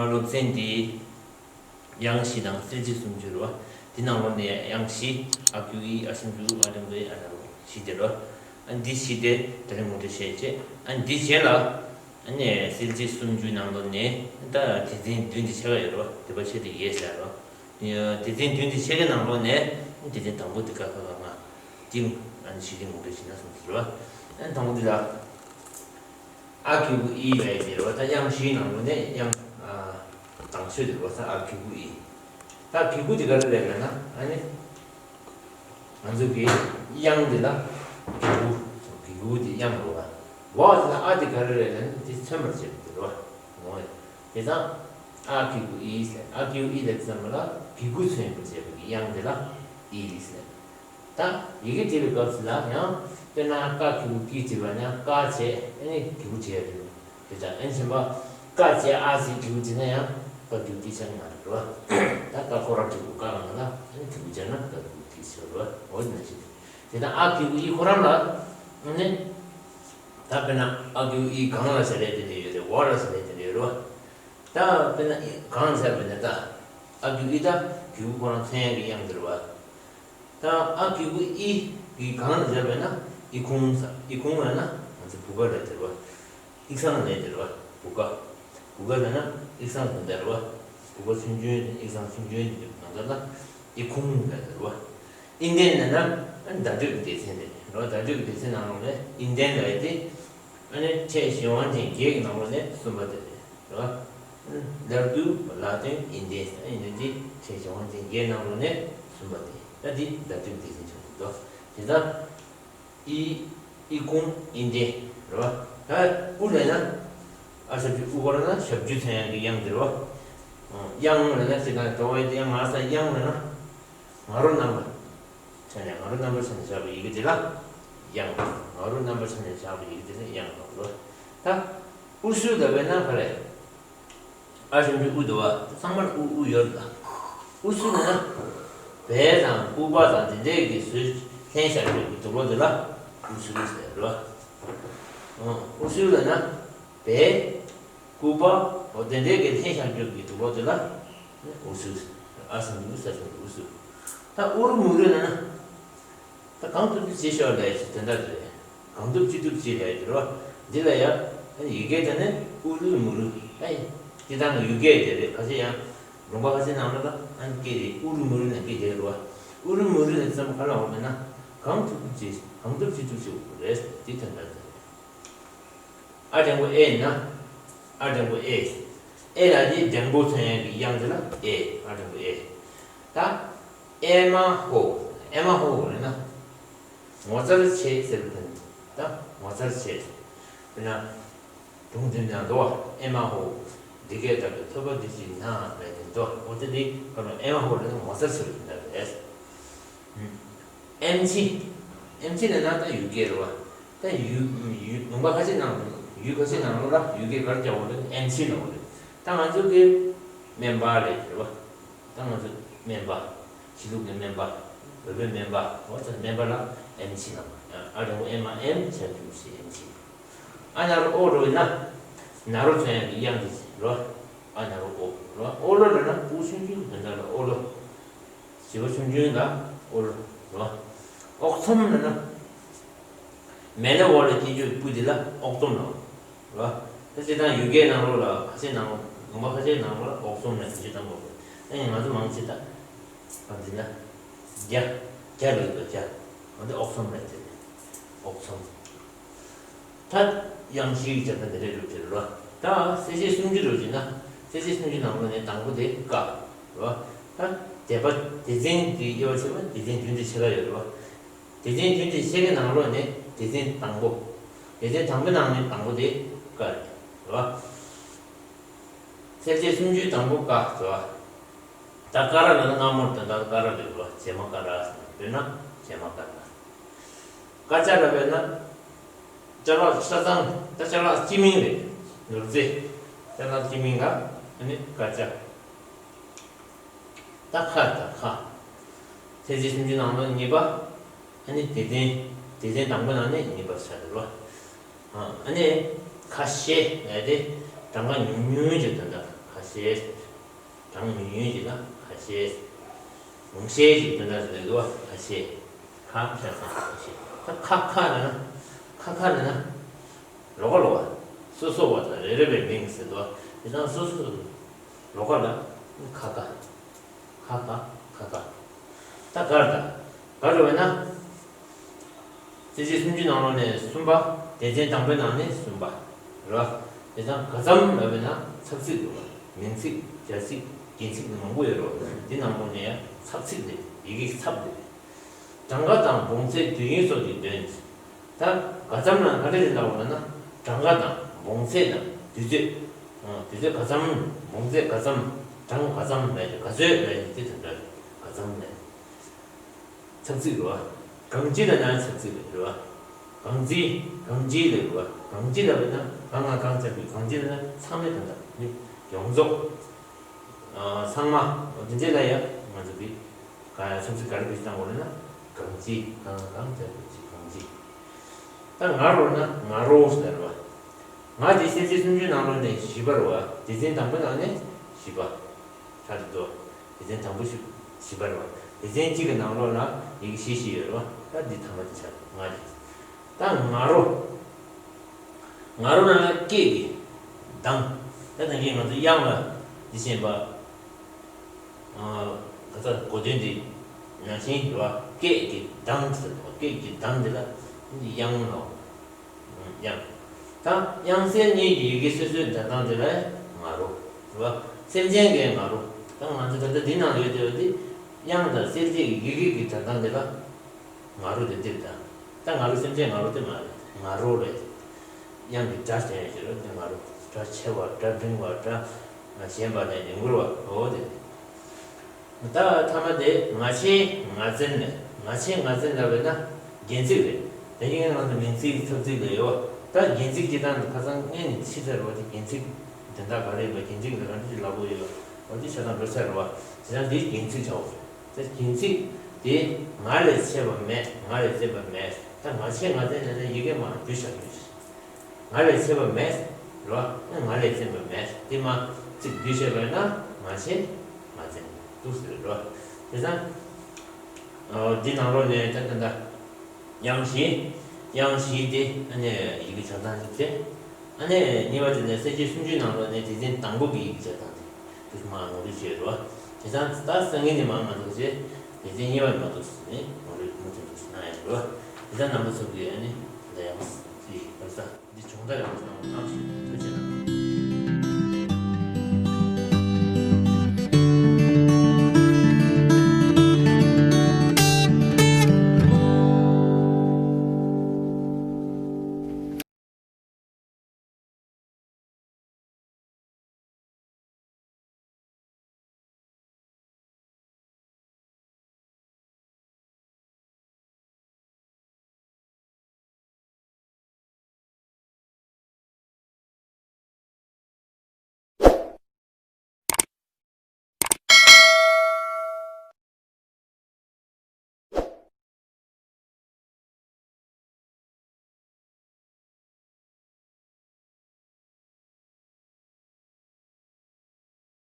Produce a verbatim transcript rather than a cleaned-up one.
སློབ་ཚན་འདི་དབྱངས་བཞི་དང་གསལ་བྱེད་སུམ་ཅུ་རེད་བ། འདི་ནང་ལོགས་ནས་དབྱངས་བཞི། ཨ་གི་གུ་ཨི། ཨ་ཞབས་ཀྱུ་ཨུ། ཨ་འགྲེང་བུ་ཨེ། ཨ་ན་རོ་བཞི་དེ་རེད་བ། ཨ་འདི་བཞི་དེ་ད་རིང་ངོ་སྤྲོད་བྱས་རྗེས། ཨ་འདི་རྗེས་ལ་ཨ་ནི་གསལ་བྱེད་སུམ་ཅུའི་ནང་ལོགས་ནས་ད་སྡེ་ཚན་བདུན་དེ་ཕྱེད་ཀ་ཡོད་རེད་བ། སྡེ་པ་ཕྱེད་དེ་ཡས་ཟེར་རེད་བ། སྡེ་ཚན་བདུན་དེ་ཕྱེད་ཀའི་ནང་ལོགས་ནས་སྡེ་ཚན་དང་པོ་དེ་ཀ་ཁ་ག་ང་འདི་ཨ་ནི་བཞི་དེ་ངོ་སྤྲོད་བྱས་ན་སོང་ཟེར་བ། ཨ་ནི་དང་པོ་འདི་ལ། ཨ་གི་གུ་ཨི་ལབ་ཡས་དེ་རེད་བ། ད་དབྱངས་བཞིའི་ནང་ལོགས་ནས་དབྱངས་ཨ་དང་ཤོས་དེ་རེད་བ། ད་ཨ་གི་གུ་ཨི། ད་གི་གུ་དེ་ག་རེ་རེད་ལབ་ན། ཨ་ནི་ང་ཚོ་གི་དབྱངས་དེ་ལ་གི་གུ། གི་གུ་དེ་དབྱངས་རེད་བ། འོ་དེ་ལ་ཨ་དེ་ག་རེ་རེད་ལབ་ན་དེ་མཚོན་པར་བྱེད་པ་དེ་རེད་བ། འོ་དེ་ཙང་ཨ་གི་གུ་ཨི་ཟེར། ཨ་གི་གུ་ཨི་ལབ་ཙམ་པ་ལ་གི་གུ་མཚོན་པར་བྱེད་པ་གི་དབྱངས་དེ་ལ་ཨི་ཟེར། ད་ཡི་གེ་བྲིས་པའི་སྐབས་སུ་ལ་ཡང་དཔེར་ན་ཀ་གི་གུ་ཀི་བྲིས་པ་ན་ཀ་བྱས། ཨ་ནི་གི་གུ་བྲིས་ཡ་རེད། དེ་ལྟར་ཨ་ནི་གཞན་པ་ཀ་བྱས་ཨ་ཟེར་གི་གུ་བྲིས་ན་ཡང་ཀ་གི་གུ་ཀི་ཆགས་མ་རེད་བ། ད་ཀ་ཁོ་རང་གི་གུ་ཀ་རང་ལ་ཨ་ནི་གི་གུ་བྱས་ན་ཀ་གི་གུ་ཀི་ཆགས་རེད་བ། འོ་དེ་ནང་བཞིན་དེ་ལྟར་ཨ་གི་གུ་ཨི་ཁོ་རང་ལ་ཨ་ནི་ད་དཔེར་ན་ཨ་གི་གུ་ཨི་གང་ལ་ཟེར་ཡ་དེ་འདྲ་ཡོད་རེད། འོ་ལ་ཟེར་ཡ་དེ་འདྲ་ཡོད་རེད་བ། ད་དཔེར་ན་གང་ཟེར་བ་ནི་ད་ཨ་གི་གུ་ཨི་ད་གི་གུ་ཁོ་རང་མཚོན་ཡ་གི་དབྱངས་དེ་རེད་བ། ད་ཨ་གི་གུ་ཨི་གི་གང་ལ་སྦྱར་བས་ན་ཨི་ཁུང་ཟེར། ཨི་ཁུང་ལབ་ན་ང་ཚོ་བུ་ག་ལ་དེ་རེད་བ། ཨི་སང་ལ་དེ་རེད་བ། བུ་ག། བུ་ག་ལབ་ན་ཨི་སང་དེ་འདྲ་རེད་བ། བུ་ག་ཆུང་ཆུང་དེ། ཨི་སང་ཆུང་ཆུང་དེ་ནང་ཚན་ལ་ཨི་ཁུང་ལ་དེ་རེད་བ། ཨིན་ལྡན་ལབ་ན་ཨ་ནི་བརྡ་སྤྲོད་ཀྱི་སྡེ་ཚན་དེ་རེད་བ། བརྡ་སྤྲོད་ཀྱི་སྡེ་ཚན་ནང་ལོགས་ནས་ཨིན་ལྡན་ལབ་ཡ་དེ་ཨ་ནི་ཕྲད་གཞན་དབང་ཅན་བརྒྱད་ཀྱི་ནང་ལོགས་ནས་གསུམ་པ་དེ་རེད། རེད་བ། ལར་དུ་ལ་དོན་ཨིན་ལྡན་ཟེར། ཨིན་ལྡན་གྱི་ཕྲད་གཞན་དབང་ཅན་བརྒྱད་ནང་ལོགས་ནས་གསུམ་པ་དེ། ད་འདི་བརྡ་སྤྲོད་སྡེ་ཚན་ཆགས་འདུག་དོ། དེ་ལྟར་ཨི། ཨི་ཁུང་། ཨིན་ལྡན། རེད་བ། ད་ཨུ་ལབ་ན་ཨ་ཞབས་ཀྱུ་ཨུ། ཁོ་རང་ན་ཞབས་ཀྱུ་མཚོན་ཡ་གི་དབྱངས་དེ་རེད་བ། དབྱངས་ལབ་ན་ཅི་ལྟར་འགྲོ་བའི་དབྱངས། ང་ས་དབྱངས་ལབ་ན། ང་རོ་རྣམ་པ་ཆ་ནས། ང་རོ་རྣམ་པ་ཆ་ནས་བཞག་པའི་ཡི་གེ་དེ་ལ་དབྱངས། ང་རོ་རྣམ་པ་ཆ་ནས་བཞག་པའི་ཡི་གེ་དེ་ལ་དབྱངས་ལབ་རེད། ད་ཨུ་སུ་ལབ་པས་ན་ག་རེ། ཨ་ཞབས་ཀྱུ་ཨུ་འདུག་བ། ཚང་མར་ཨུ་ཨུ་ཡོད་ལ། ཨུ་སུ་ལབ་ན་བལ་དང་སྐུད་པ་དང་དེ་འདྲའི་གི་བཟོས་ལྷན་བཞག་ཡོད་ཀྱི་འདུག་ལོ་དེ་ལ་ཨུ་སུ་ཟེར་རེད་བ། ཨུ་སུ་ལབ་ན་བལ། སྐུད་པ། འོ་དེ་འདྲའི་གི་ལྷན་བཞག་ཡོད་ཀྱི་འདུག་ལོ་དེ་ལ་ཨུ་སུ། ཨ་ཞབས་ཀྱུ་ཨུ། ས་ཞབས་ཀྱུ་ཨུ་སུ། ད་ཨུ་རུ་མུ་རུ་ལབ་ན། ད་གང་ཐུབ་ཐུབ་བྱེད་ཤོག་ལབ་ཡ་ཞིག་དོན་དག་རེད། གང་ཐུབ་ཅི་ཐུབ་བྱེད་ལབ་ཡ་ཞིག་རེད་བ། འདི་ལ་ཡ་ཨ་ནི་ཡི་གེ་དེ་ནི་ཨུ་རུ་མུ་རུ། ཨ་ཡི་འདི་དང་ཡུལ་སྐད་དེ་རེད། ཁ་ཤས་ཡང་ལུང་པ་ཁ་ཤས་ནང་ལ་ད་ཨ་ནི་སྐད་རེད། ཨུ་རུ་མུ་རུ་ནས་སྐད་རྒྱག་རེད་བ། ཨུ་རུ་མུ་རུ་ནས་བསམ་ག་ལ་འོང་མེད་ན། གང་ཐུབ་ཐུབ་བྱེད། གང་ཐུབ་ཅི་ཐུབ་བྱེད་དགོས་རེད། འདི་དོན་དག་རེད། ཨ་འགྲེང་བུ་ཨེ་ཡིན་ན། ཨ་འགྲེང་བུ་ཨེ། ཨེ་ལ་དེ་འགྲེང་བུ་མཚོན་ཡ་གི་དབྱངས་དེ་ལ་ཨེ། ཨ་འགྲེང་བུ་ཨེ། ད་ཨེ་མ་ཧོ། ཨེ་མ་ཧོ་ལབ་ན་ངོ་མཚར་ཆེ་ཟེར་བ་དང་། ད་ངོ་མཚར་ཆེ། དཔེར་ན་སྒྲུང་འདི་ནང་འདུག་བ། ཨེ་མ་ཧོ། འདི་སྐད་ལྟ་བུའི་ཐོས་པ་འདི་ཅིག་ན་ལབ་དེ་འདུག་འོ་དེ་འདི་ཁོ་རང་ཨེ་མ་ཧོ་ལབ་ན་ངོ་མཚར་ཆེ་བ་དེ་འདྲ་རེད། ཨེམ་ཆི། ཨེམ་ཆི་ལབ་ན་ད་ཡུལ་སྐད་རེད་བ། ད་ཡུལ་ཡུལ་ལུང་པ་ཁ་ཤས་ནང་ཡུལ་ཁ་ཤས་ནང་ལོགས་ལ་ཡུལ་སྐད་ག་རེ་རྒྱག་དགོས་རེད། ཨེམ་ཆི་ལབ་དགོས་རེད། ད་ང་ཚོ་གི་སྨན་པ་རེད་རེད་བ། ད་ང་ཚོ་སྨན་པ། ཕྱི་ལུགས་ཀྱི་སྨན་པ། བོད་པའི་སྨན་པ། འོ་ད་སྨན་པ་ལ་ཨེམ་ཆི་ལབ། ཨ་འགྲེང་བུ་ཨེ་མ་ཨེམ། ཆ་འགྲེང་བུ་ཆི། ཨེམ་ཆི། ཨ་ན་རོ་ཨོ་འགྲོ་ཡིན་ན། ན་རོ་མཚོན་ཡ་གི་དབྱངས་དེ་རེད་བ། ཨ་ན་རོ་ཨོ་རེད་བ། ཨོ་ལོ་ལབ་ན་ཨུ་ཆུང་ཆུང་གི་དོན་དག་ལ་ཨོ་ལོ། བྱིས་པ་ཆུང་ཆུང་ལ་ཨོ་ལོ་རེད་བ། ཨོག་ཚོམ་ལབ་ན། མེ་ལ་འོག་ལ་སྐྱེ་རྒྱུའི་སྤུ་དེ་ལ་ཨོག་ཚོམ་ལབ་རེད་བ། ད་སྤྱིར་བཏང་ཡུལ་སྐད་ནང་ལོགས་ལ་ཁ་ཤས་ནང་ལོགས་ལུང་པ་ཁ་ཤས་ནང་ལོགས་ལ་ཨོག་ཚོམ་ལབ་ཡ་ཅིག་བཏང་དགོས་རེད། ད་ཡིན་ང་ཚོ་མང་ཆེ་ད་ཨ་འདི་ན་རྒྱ། རྒྱ་ལབ་ཀྱི་འདུག་རྒྱ། འོ་འདི་ཨོག་ཚོམ་ལབ་ཡ་དེ་རེད། ཨོག་ཚོམ། ད་དབྱངས་བཞི་ཡི་སྦྱར་ན་འདི་འདྲའི་རུ་དེ་རེད་བ། ད་གསལ་བྱེད་སུམ་ཅུ་རུ་བྱས་ན། གསལ་བྱེད་སུམ་ཅུ་ནང་ལོགས་ནས་དང་པོ་དེ་ཀ་རེད་བ། ད་སྡེ་པ་སྡེ་ཚན་དེའི་དབྱེ་བ་ཕྱེ་བ་སྡེ་ཚན་བདུན་དེ་ཕྱེད་ཀ་ཡོད་རེད་བ། སྡེ་ཚན་བདུན་དེ་ཕྱེད་ཀའི་ནང་ལོགས་ནས་སྡེ་ཚན་དང་པོ། སྡེ་ཚན་དང་པོའི་ནང་ནས་དང་པོ་དེ་ཀ་རེད་བ། གསལ་བྱེད་སུམ་ཅུའི་དང་པོ་ཀ་རེད་བ། ད་ཀ་ར་ལབ་ན་སྔ་མོར་དོན་དག་ཀ་ར་རེད་བ། བྱེ་མ་ཀ་ར་ཟེར་ན་དཔེར་ན་བྱེ་མ་ཀ་ར། ཀ་ཅ་ལབ་པས་ན། ཅ་ལག་ཆ་ཚང་། ད་ཅ་ལག་སྤྱི་མིང་རེད། ནོར་རྫས། ཅ་ལག་སྤྱི་མིང་ལ་ཨ་ནི་ཀ་ཅ། ད་ཁ། ད་ཁ། གསལ་བྱེད་སུམ་ཅུ་ནང་ལ་གཉིས་པ། ཨ་ནི་སྡེ་ཚན། སྡེ་ཚན་དང་པོ་ནང་ནས་གཉིས་པ་ཆགས་འདུག་བ། ཨ་ནི་ཁ་ཤས་ལབ་དེ་གྲངས་ཀ་ཉུང་ཉུང་ཅིག་དོན་དག་ཁ་ཤས། ཤེས། གྲངས་མི་ཡུན་གྱི་ལ་ཁ་ཤས། མང་ཤས་ཀྱི་དོན་དག་ཟེར་དུས་ཁ་ཤས། ཁ་ཤས་ཁ་ཁ་ལ་ན། ཁ་ཁ་ལ་ན། ལོགས་ཀ་ལོགས་ཀ་སོ་སོ་བ་དང་རེ་རེ་བའི་མིང་ཟེར་དུས་དེ་དང་སོ་སོ་ལོགས་ཀ་ལ་ཁ་ཁ། ཁ་ཁ་ཁ་ཁ། ད་གར་ད་གར་རུ་བས་ན། རྩེ་གཅིག་སུམ་ཅུ་ནང་ལོགས་ནས་གསུམ་པ། སྡེ་ཚན་དང་པོའི་ནང་ནས་གསུམ་པ། རེད་བ། དེ་དང་ག་ཙམ་ལབ་པས་ན་ཚབ་ཚིག་རེད་བ། མིང་ཚིག་བྱ་ཚིག་རྒྱན་ཚིག་མང་པོ་ཡོད་རེད་བ། དེ་ནང་ལོགས་ནས་ཡང་ཚབ་ཚིག་རེད། ཡི་གེ་ཚབ་རེད། གྲངས་ཀ་དང་བོངས་ཚད་དུས་ཡུན་སོགས་ཀྱི་དོན། ད་ག་ཙམ་ལ་ག་རེ་རེད་ལབ་པ་ན། གྲངས་ཀ་དང་བོངས་ཚད་དང་དུས་ཚོད། ཨ། དུས་ཚོད་ག་ཙམ། བོངས་ཚད་ག་ཙམ། གྲངས་ག་ཙམ་ལབ་ཀྱི་ག་ཚོད་ལབ་ཀྱི་དེ་དོན་འདྲ་རེད། ག་ཙམ་ལབ་ཚབ་ཚིག་རེད་བ། གང་ཅི་ལབ་ན་ཚབ་ཚིག་རེད་བ། གང་ཅི། གང་ཅི་ལབ་རེད་བ། གང་ཅི་ལབ་པ་ན་གང་ང་གང་ཚབ་ཀྱི་གང་ཅི་ལབ་ན་ཚང་མའི་དོན་དག་ནི་ཡོངས་རྫོགས། ཨ། ཚང་མ་འོ་དེ་འདྲ་ལ་ཡ་ང་ཚོ་གི་ག་ཡ་ཚབ་ཚིག་ག་རེ་བེད་སྤྱོད་བཏང་དགོས་རེད་ན། གང་ཅི། གང་གང་ཅི་གང་ཅི། ད་ང་རོ་ན་ང་རོ་ཟེར་བ། ང་དེ་སེམས་ཅན་སུམ་ཅུ་ནང་ལོགས་ནས་བཞི་པ་རེད་བ། སྡེ་ཚན་དང་པོ་ནང་ནས་བཞི་པ། ད་དེ་ཚོ་སྡེ་ཚན་དང་པོ་བཞི་བཞི་པ་རེད་བ། སྡེ་ཚན་གཅིག་གི་ནང་ལོགས་ལ་ཡི་གེ་བཞི་བཞི་ཡོད་རེད་བ། ད་འདི་ཐ་མ་དེ་ཆགས་ང་རེད། ད་ང་རོ། ང་རོ་ནང་ལ་སྐད་ཀྱི་གདངས། ད་ད་གིན་ང་ཚོ་དབྱངས་ལ་འདི་བྱས་པ། ཨ། ད་ལྟ་གོ་དོན་འདི་ནང་བཞིན་རེད་བ། སྐད་ཀྱི་གདངས་ཟེར་བ། སྐད་ཀྱི་གདངས་འདི་ལ་དབྱངས་ལ། དབྱངས། ད་དབྱངས་གསལ་གཉིས་ཀྱི་ཡི་གེ་སོ་སོའི་སྒྲ་གདངས་དེ་ལ་ང་རོ། རེད་བ། སེམས་ཅན་གྱི་ང་རོ། ད་ང་ཚོ་ད་ལྟ་འདི་ནང་ཡོད་བསྡད་པ་འདི་དབྱངས་དང་གསལ་བྱེད་ཀྱི་ཡི་གེ་གི་སྒྲ་གདངས་དེ་ལ་ང་རོ་དེ་འདིར་ད། ད་ང་རོ་སེམས་ཅན་ང་རོ་དེ་མ་རེད། ང་རོ་རེད། དབྱངས་ཀྱི་སྒྲ་ཅན་ཡོད་ཀྱི་རེད་དེ་ང་རོ། སྒྲ་ཆེ་བ། སྒྲ་འབྲིང་བ། སྒྲ་ཞན་པ་ནས་ཡོང་གི་རེད་བ། འོ་དེ། ད་ཐ་མ་དེ་ང་ཆེ་ང་བཙན་ནས། ང་ཆེ་ང་བཙན་ལབ་པས་ན་རྒྱན་ཚིག་རེད། དེ་ཡིན་ང་ཚོ་མིང་ཚིག་ཚབ་ཚིག་ལ་ཡོད་བ། ད་རྒྱན་ཚིག་སྤྱི་དང་ཁ་སང་སྔོན་ནས་ཕྱི་ཚར་བ་དེ་རྒྱན་ཚིག་དོན་དག་ག་རེ་ཡོད་པ། རྒྱན་ཚིག་ལ་ག་འདྲ་ཅིག་ལབ་དགོས་ཡོད་པ། འོ་དེ་ཆ་ཚང་འགྲོ་ཚར་བ། དེ་ཡང་འདི་རྒྱན་ཚིག་ཆགས་འོ། དེ་རྒྱན་ཚིག་དེ་ང་ལས་ཆེ་བ་མེད། ང་ལས་བཙན་པ་མེད། ད་ང་ཆེ་ང་བཙན་ལབ་ན་ཡི་གེ་མ་བསྡུས་བཞག་རྒྱུ། ང་ལས་ཆེ་བ་མེད། རོ། ང་ལས་བཙན་པ་མེད། དེ་མ་ཚིག་བསྡུས་བྱས་པ་ན་ང་ཆེ་ང་བཙན་འདུག་ཟེར་རོ། དེ་ཙང་། འདི་ནང་ལོགས་ནས་ད་ད་ད། དབྱངས་བཞི། དབྱངས་བཞི་དེ་ཨ་ནི་ཡི་གེ་བྱ་སྟངས་ཅིག་སྟེ། ཨ་ནི་གཉིས་པ་དེ་ནས་གསལ་བྱེད་སུམ་ཅུའི་ནང་ལོགས་ནས་སྡེ་ཚན་དང་པོ་གི་ཡི་གེ་བྱ་སྟངས་དེ། དེ་མ་ངོ་སྤྲོད་བྱས་རོ། དེ་ཙང་ད་སང་ཉིན་ནས་མ་ང་ཚོ་བྱས། སྡེ་ཚན་གཉིས་པ་མ་གཏོགས་ནི་ངོ་སྤྲོད་མུ་མཐུད་དུ་གནང་ཡ་རོ། དེ་ཙང་རྣམ་པ་ཚོ་གིས་ཨ་ནི་ད་ཡང་སྲིད་པར་ས་འདི་སྦྱོང་བརྡར་ཡང་གནང་བ་གནང་ཞིག་ཐུགས་རྗེ་གནང་།